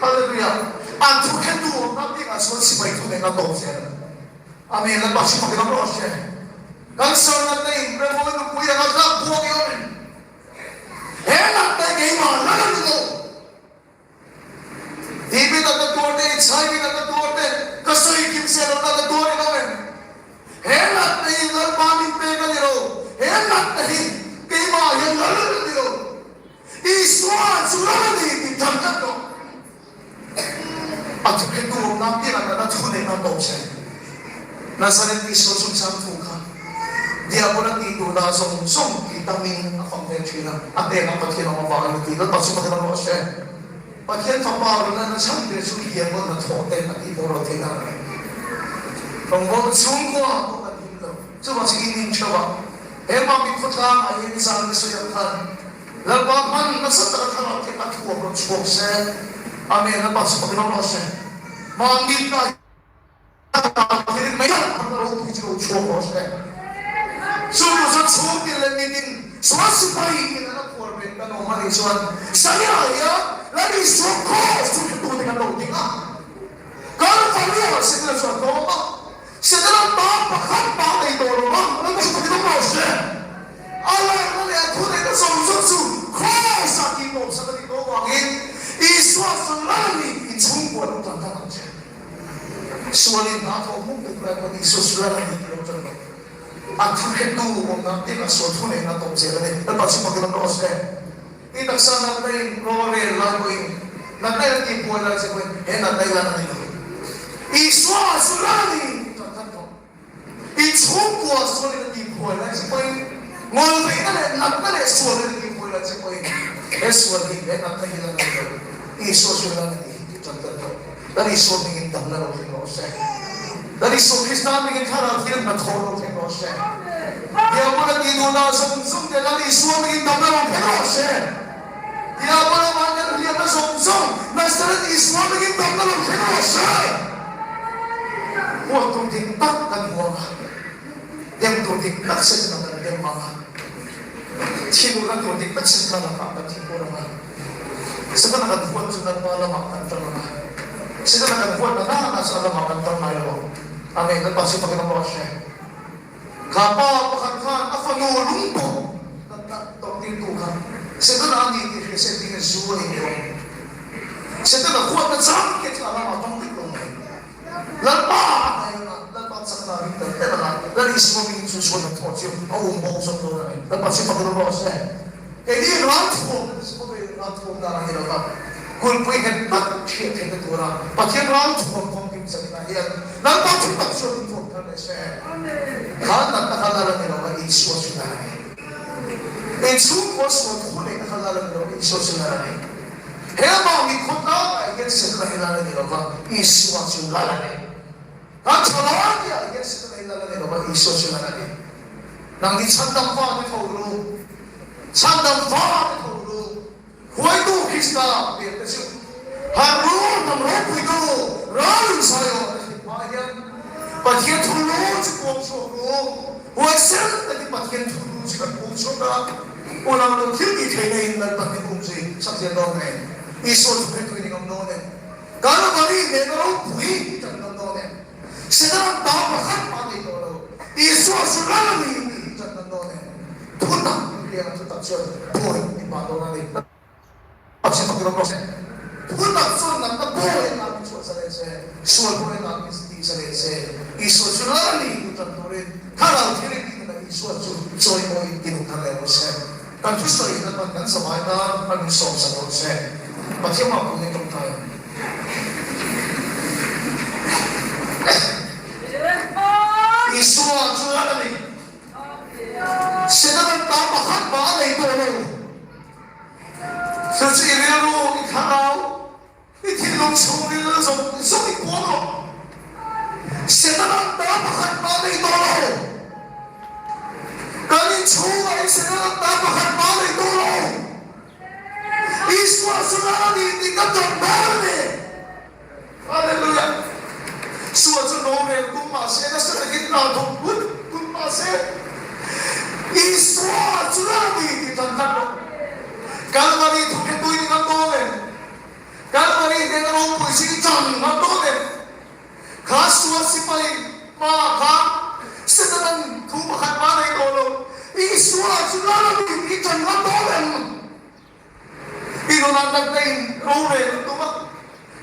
Hallelujah! An thu khentu awm ram bikah chuan sipai thu nen a tawp zel a. Amen. Lalpa hri fakin awm rawh se. Kan sar natna in Remmawi nupui anga tlak buak i awm em? He natna hi keimah lal a ni lo. TB natna tuar te, HIV natna tuar te, ka sawi kim se lo natna tuar in awm em? He natna hi Lalpa min pek a ni lo. He natna hi keimah hian lal a ni lo. Isua chu ram a ni tih dang tlat rawh. A thuphetu awmna piangah nana thu neihna tawp se. Nazareth Isua chungchang thu kha Diabola tih tur dah zawng zawng tih tamin a fang ve thin a, a hnenah Pathian awm avangin a ti. Lalpa chu Pathian awm rawh se. Pathian fapa rawn lana chhan ve chu Diabol hnathawh te a tih pawh rawh theih a ni. Rawngbawlna chhungkua pawh kan him lo. Chuvang chu in in theuh a, he Mami khawtlangah hian zan ka sawi ang khan Lalpa hman nasa taka thlarau te a thuam rawn chhuak se. Amen. Lalpa chu fakin awm rawh se. Mahni ta hian mai ang khan ropui chu lo chhuak rawh se. Chu nu chuan chhungtin leh mitin sual sipai in an a phuar ve kan awm a nih chuan Sania hian Lal Isua Kraws chu tute kan lo ding a. Kalvaria Setana chuan a tlawm a. Setana tan pakhat mah nei tawh lo va, Lalpa chu fakin awm rawh se. A lalna leh a thuneihna zawng zawng chu Kraws-ah tih tawpsak a nih tawh avangin Isua chu lal a ni tih chhungkua lo tan tlat ang che. Sualin hna thawh hmung tuk lai pawn Isua chu lal a ni tih lo tan lo. A thuhretu awmna apiangah sual thu neihna a tawp zel a ni. Lalpa chu fakin awm rawh se. I taksa natna in ro a rel lai pawhin, natna in a tihbuai lai che pawhin he natna i lan a ni lo. Isua chu lan a ni tih tan kan thawk. I chhungkua sual in a tihbuai lai che pawhin, ngawlveihna leh natna leh sual in a tihbuai lai che pawhin he sual hi, he natna hi lan a ni lo. Isua chu lan a ni tih tan kan thawk. Lal Isua hmingin damna lo thleng rawh se. Lal Isua Krista hmingin thlarau thian hnathawh lo thleng rawh se. Diabola tih duhna zawng zawng te Lal Isua hmingin damna lo thleng rawh se. Diabola mahni an hliamna zawng zawng Nazareth Isua hmingin damna lo thleng rawh se. Huat tur dik tak kan huam a, dem tur dik tak Setana kan dem ang a, thinurna tur dik tak Setana lakah kan thinur ang a. Setana kan huat chu Lalpa lamah kan tang ang a, Setana kan huat na nana chu a lamah kan tang ngai lo ang. Amen. Lalpa chu fakin awm rawh se. Kha pa pakhat khan a fanu lungpawh natna tawrhtirtu kha Setana a ni tih hria se tiin zu a in dawn. Setana huatna chang te chu a lamah tang vek lo mai. Lalpa a hnaih ang a, Lalpa chakna a ring tel tel ang a, Lal Isua mingin chu sual hnathawh chu a um bawk zawk dawn a ni. Lalpa chu fakin awm rawh se. Keini ralthuamna te chu khawvel ralthuam dan a ni lo va, kulhpui nghet tak hriat theihna tura Pathian ralthuam famkim zaninah hian Lalpa thu tak chuan min thuam thar leh se. Kha natna kha lal a ni lo va, Isua chu lal a ni. Inchhungkua sual thu neihna kha lal a ni lo va, Isua chu lal a ni. He mah mi khawtlangah hian Setana hi lal a ni lo va, Isua chu lal a ni. Kan thalai tihah hian Setana hi lal a ni lo va, Isua chu lal a ni. Nang hi chhandam fa te tho ru, chhandam fa te tho ru, Hruaitu Krista pian te chu han ru hnam ropuitu ral in sawi awh na hrim hma hian Pathian thu lu chu puang chhuak ru, huaisen takin Pathian thu lu chu kan puang chhuak a. Unau lo thil tih theihna in Lalpan min um zui sak zel dawn em? Isua chu hretu in i ngam dawn em? Kalvari nena ropui i tan ngam dawn em? Setana ta pakhat mah nei tawh lo, Isua chu ral a ni tih i tan ngam dawn em? Thutak min piang a thutak chuan pawi min mah dawn a ni. Pathian fakin awm rawh se. Thutak chuan natna pawi a min chhuah sa leh se, sual pawi a min tih sa leh se, Isua chu ral a ni tih tan turin Thlarau thirin tih nuna Isua chu chawimawiin ti nung thar leh rawh se. Kan thusawi Lalpan kan zavai nan a min sawm sak rawh se. Pathian mah pawhin a tawngtai ang. Isua chu ral a ni. Setana ta pakhat mah a nei tawh lo. Chu chu i rilru, i thlarau, i thinlung chhungril zawng zawng i puang rawh. Setana ta pakhat mah nei tawh lo. Kan inchhungah hi Setana ta pakhat mah nei tawh lo. Isua chu ral a ni tih ka dawng dawn a ni. Hallelujah! Sual chu rorel tum mah se, nasa takin hna thawk put put mah se, Isua chu ral a ni tih tan hlat rawh. Kalvari thu khe tui ni ngam dawn em? Kalvari hnena ropui chu i chang ngam dawn em? Kha sual sipai hma kha Setanan thu pakhat mah nei tawh lo, Isua chu ral a ni tih i chan ngam dawn em? I nunah natna in rorel an tum a,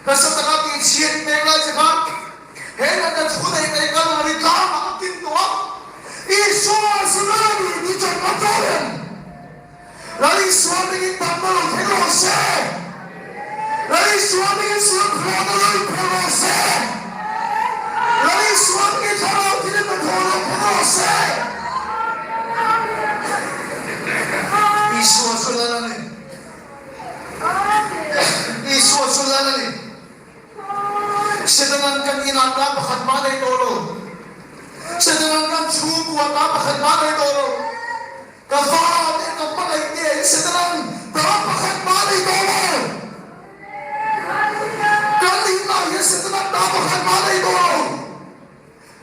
nasa taka tih chhiat mek lai che khan he natna thu neih nei Kalvari tlangah a kin tawh a, Isua zunah ni ni chawp a ṭawm em? Lal Isua mingin damna lo thleng rawh se! Lal Isua mingin sual phuahna lo inphuah rawh se! Lal Isua mingin thlarau thil in hnathawh lo thleng rawh se! Isua chu lal a ni. Isua chu lal a ni. Setanan kan inah ta pakhat mah nei tawh lo. Setanan kan chhungkua ta pakhat mah nei tawh lo. Ka fa te ka hmangaih te in Setanan ta pakhat mah nei tawh lo. Kan inah hian Setanan ta pakhat mah nei tawh lo.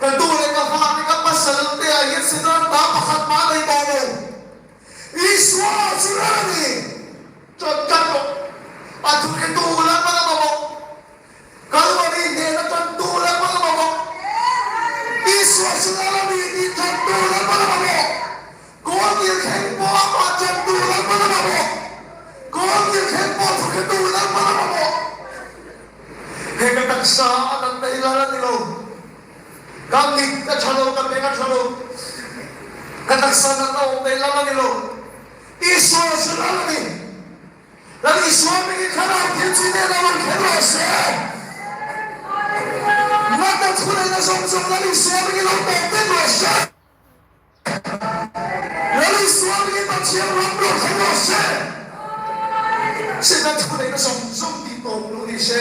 Ka nu leh ka fa te ka pasal te ah hian Setanan ta pakhat mah nei tawh lo. Isua chu ral a ni. Chuan kan rawh. A thu khi tu Lalpan a mamawh. Kalvari hnena tantu Lalpan a mamawh. Isua chu ral a ni tih tantu Lalpan a mamawh. Kawlkil thleng pawh amah tantu Lalpan a mamawh. Kawlkil thleng pawh thu khi tu Lalpan a mamawh. He ka taksa a natna hi lal a ni lo. Ka mit a tha lo, ka beng a tha lo. Ka taksa natna awm nei lam a ni lo. Isua chu lal a ni. Lal Isua hmingin thlarau thil chi nen a rawn kher rawh se. Natna thu neihna zawng zawng Lal Isua hmingin lo tawp vek rawh se. Lal Isua hmingin Pathian ram rawn kher rawh se. Setana thu neihna zawng zawng tih tawp lo ni se,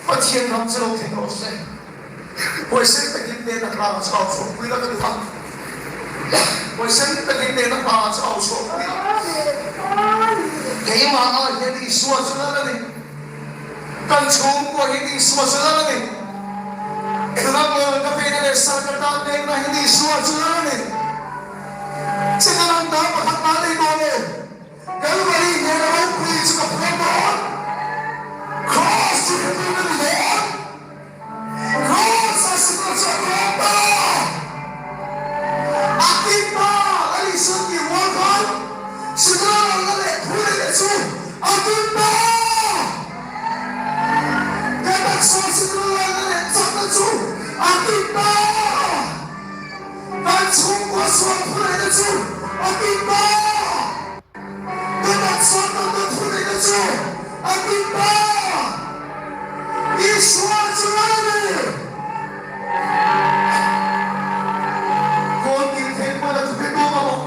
Pathian ram chu lo thleng rawh se. Huaisen takin nena hla chu au chhuahpui la ka duh a. Huaisen takin nena hla chu au chhuahpui la. Keimah ah hian Isua chu lal a ni. Kan chhungkua hian Isua chu lal a ni. Tuna kawl ka veina leh sal ka tan mekna hian Isua chu lal a ni. Chutiang ta pakhat mah nei dawn e. Kalvari hnena ropui chu ka phuar dawn. Kraws chu ka tum a ni dawn. Kraws a sikul chu a tlawm ta. A ti ta a ni sun tih rual khan sikul a lalna leh thu leh te chu a tum ta. Ka taksa sikul lalna leh chakna chu a ti ta. Kan chhungkua sual thu leh te chu a ti ta. Ka taksa natna thu leh te chu a ti ta. Isua chu lal a ni. Kawl kil thleng hman a thu pe bawk a maw?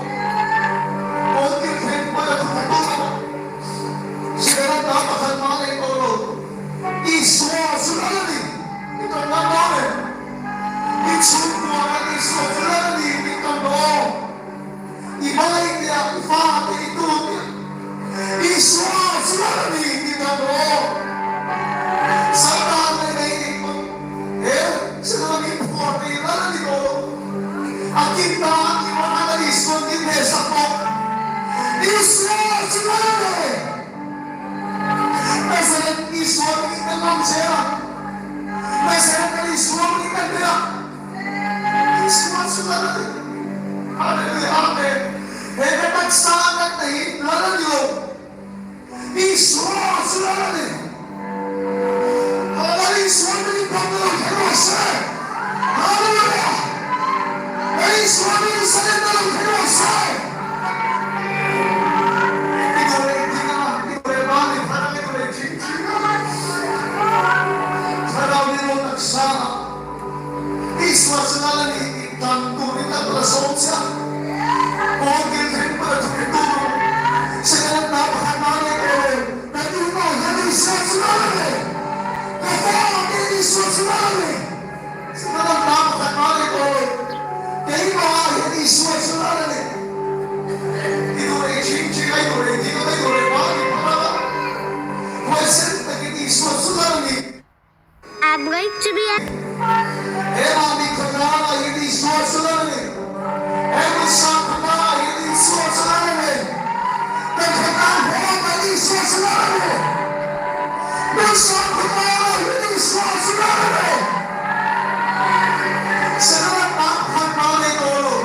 Kawl kil thleng hman a thu pe bawk a maw? Sihran ta pakhat mah nei tawh lo. Isua chu lal a ni. I tawn ngam dawn em? I chhungkua kan Isua chu lal a ni tih tawn dawn. I hmangaih tia, i fa te i tu tia, Isua chu lal a ni tih tawn dawn. Satan leh nei dik pawh he channel min phuar te hi lal a ni tawh lo. A kin ta a tih rual khan a Isuan min hnehsak bawk. Isua chu lal a ni. Nazareth Isua min kan awm zel a, Nazareth kan Isua min kan tel a, Isua chu lal a ni. Hallelujah Amen. He ka taksa kan nei hi lal a ni lo. Isua chu lal a ni. Lal Isua min inpawm na lo kher rawh se. Hallelujah. Lal Isua min insalet na lo kher rawh se. I duh leh ding a, i duh leh ban i thar ang, i duh leh thing thing a. Thlarau ni lo taksa ah Isua chu lal a ni tih tan turin a la sawm che a. Paul kil thleng pawh a thupui tur ang. Setana hna pakhat mah nei tawh lo. Ka duhna hian Isua chu lal a ni. Ka fate Isua chu lal a ni. Setana hna pakhat mah nei tawh lo. Keimah hian Isua chu lal a ni. I duh leh thing thing a, i duh leh ding a, i duh leh mah ni phal a. Huaisen takin Isua chu lal a ni. I'd like to be a. He mahni khawtlangah hian Isua chu lal a ni. He Musa khawtlangah hian Isua chu lal a ni. Kan khawtlang hawngah Isua chu lal a ni. Musa khawtlangah hian Isua chu lal a ni. Setana tan phan mah nei tawh lo.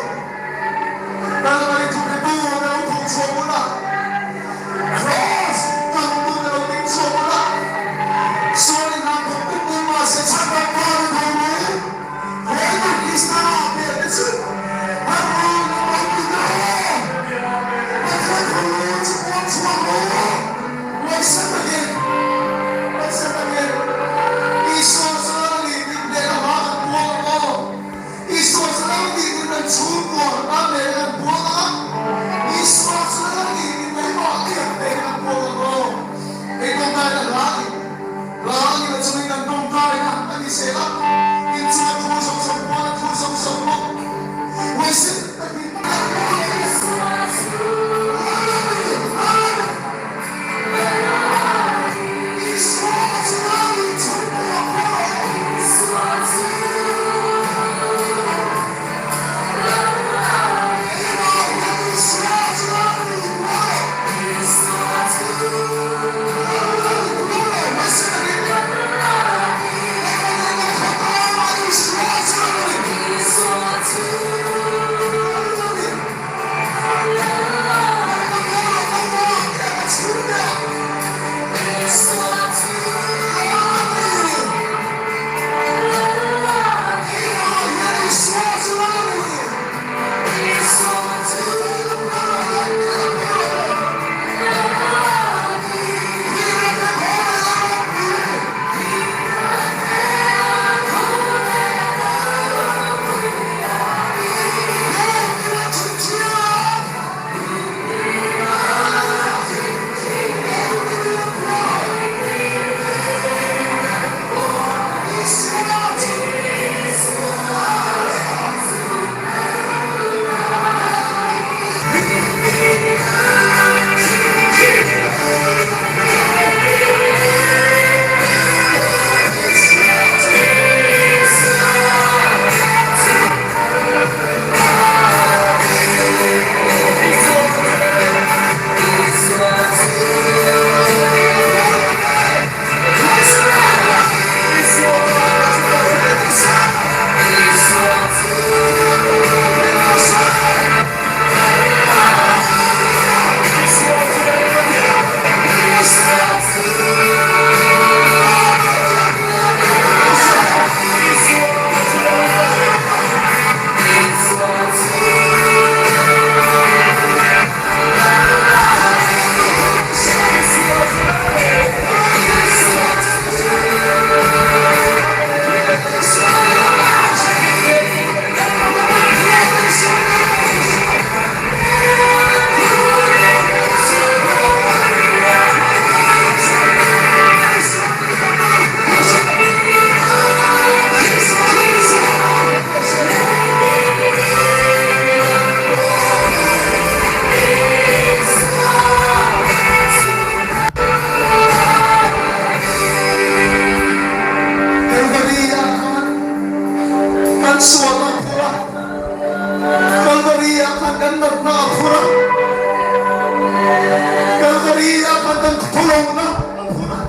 khan kan khawlohna a phur a,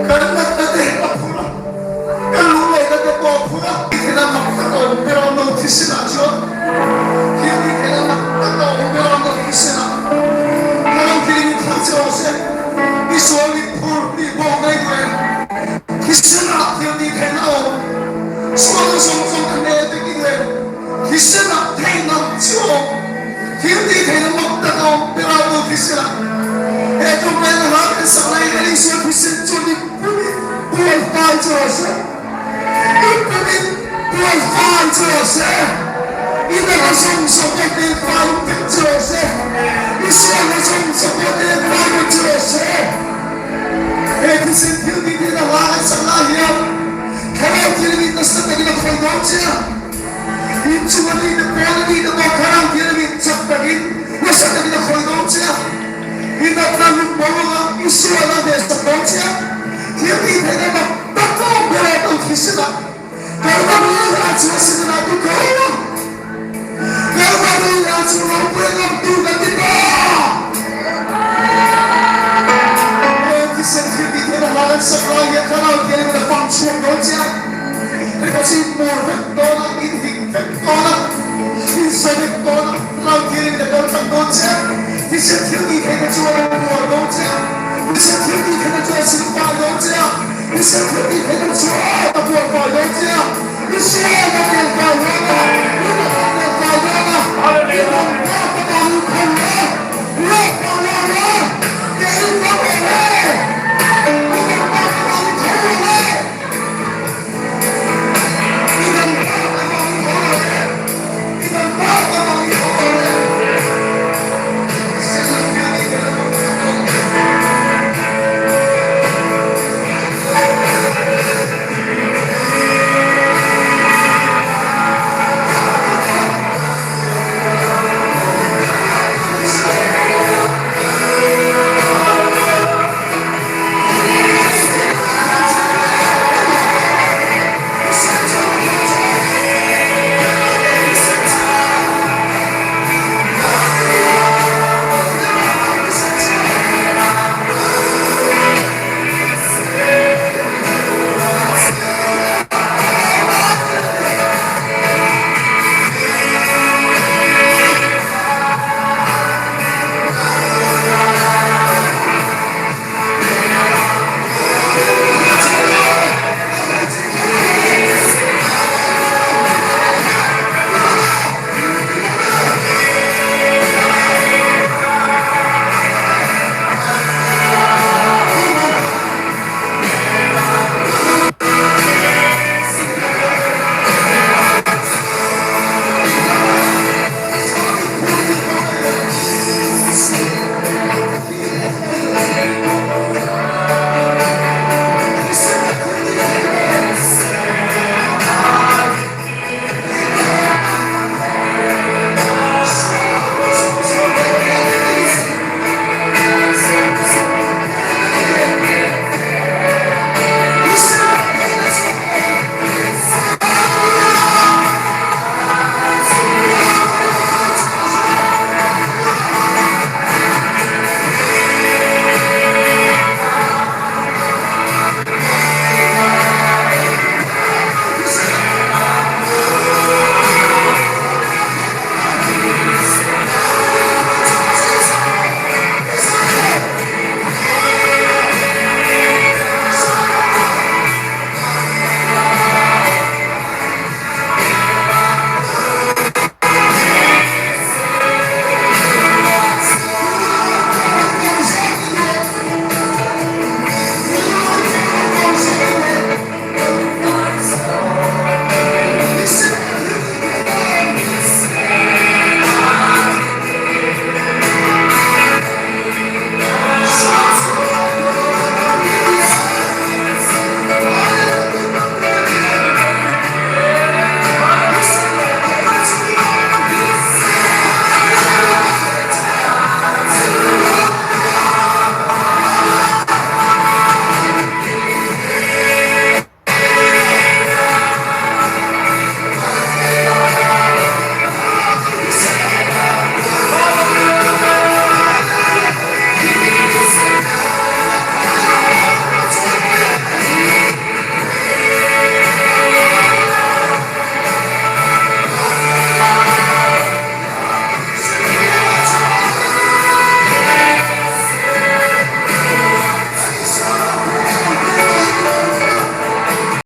kan natna te a phur a, kan lunglehna te pawh a phur a. Thil a mak tak a awm ber a, no thisenah chuan thil hi thil a mak tak a awm ber a, no thisenah ka lo thil in phur che aw se, i sual min phur tih pawh ngaih duh em? Thisenah thil tih theihna a awm, sualna zawng zawng ka hne vek i duh em? Thisenah theihna chu a awm. Thil tih theihna mak tak a awm ber a, nu thisenah. He tlawmngaihna hla kan sak laiin a Isua thisen chu ni pumin buai fai chu rawh se. Ni pumin buai fai chu rawh se. I natna zawng zawng pawh tel fai vek chu rawh se. I sualna zawng zawng pawh tel fai vek chu rawh se. He thisen thil tih theihna hla kan sak lai hian Thlarau Thianghlim nasa takin a khawih dawn che a. Inchung a nih te pawn a nih te pawh Thlarau Thianghlim chak takin nasa takin a khawih dawn che a. I natna lungbo anga i sual a hnehsak dawn che a. Thil tih theihna mak tak a awm ber a to thisen ah Kalvari ah chuan sin a tu tho a. Kalvari ah chu ropui ngam tu kan ti ta. He thisen thil tih theihna hla kan sak lai hian Thlarau Thianghlim a fang chhuak dawn che a. Heta chu in mur vek dawn a, in hik vek dawn a, in sawi vek dawn a, lau thirin a kal tak dawn che a, thisen thil tih theihna chuan a bual dawn che a, thisen thil tih theihna chuan a silfai dawn che a, thisen thil tih theihna chuan a bualfai dawn che a, i sual a bualfai dawn a.